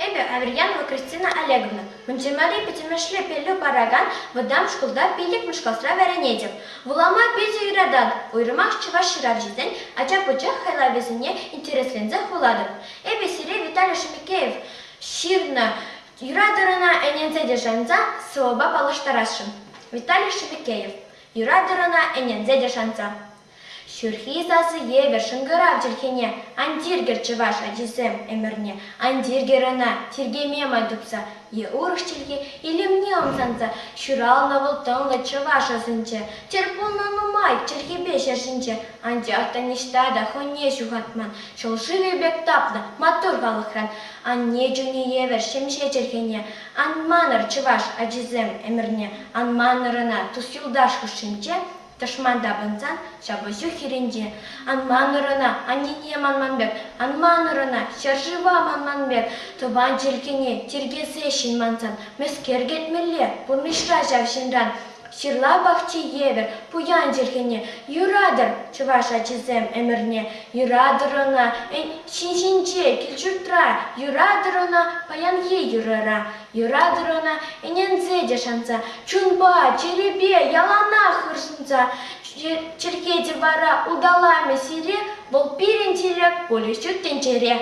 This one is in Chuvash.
Эпӗ Аверьянова Кристина Олеговна, Мӑнҫырмари пӗтӗмӗшле пӗлӳ паракан вӑтам шкулта пиллӗкмӗш класра вӗренетӗп. Вулама питӗ юрататӑп, уйрӑмах чӑваш ҫыравҫисен ача-пӑча хайлавӗсене интересленсех вулатӑп. Эпӗ сире Виталий Шемекеев ҫырнӑ Юратӑр ӑна ӗненсе те шанса сӑвӑпа паллаштарасшӑн. Виталий Шемекеев Юратӑр ӑна ӗненсе те шанса. Ҫурхи сасӑ евӗр шӑнкӑрав чӗлхене ан тиркӗр чӑваш ачисем ӗмӗрне, ан тиркӗр ӑна тиркеме май тупса е урӑх чӗлхе илемне ӑмсанса ҫуралнӑ вӑл тӑнлӑ чӑваш ӑсӗнче, тӗл пулнӑ нумай чӗлхепе ҫӗр ҫинче, анчах та ниҫта та хӑйне ҫухатман, ҫӑл шывӗ пек тапнӑ маттур халӑхран. Анне чунӗ евӗр ҫемҫе чӗлхене ан манӑр чӑваш ачисем ӗмӗрне, ан манӑр ӑна тус-юлташ хушшинче. Тӑшман тапӑнсан ҫапӑҫу хирӗнче ан манӑр ӑна, аннене манман пек, ан манӑр ӑна, ҫӗршыва манман пек, тӑван чӗлхене тиркесе ҫын мансан мӗскер кӗтмелле пурнӑҫра ҫав ҫынран? Ҫырла пахчи евӗр пуян чӗлхене юратӑр, чӑваш ачисем ӗмӗрне, юратӑр ӑна ҫын ҫинче, кил-ҫуртра, юратӑр ӑна паянхи юрӑра. Юратӑр ӑна ӗненсе те шанса, чунпа, чӗрепе яланах ыр сунса. Чӗлхе те вара улталамӗ сире, вӑл пирӗн тирек пулӗ ҫут тӗнчере.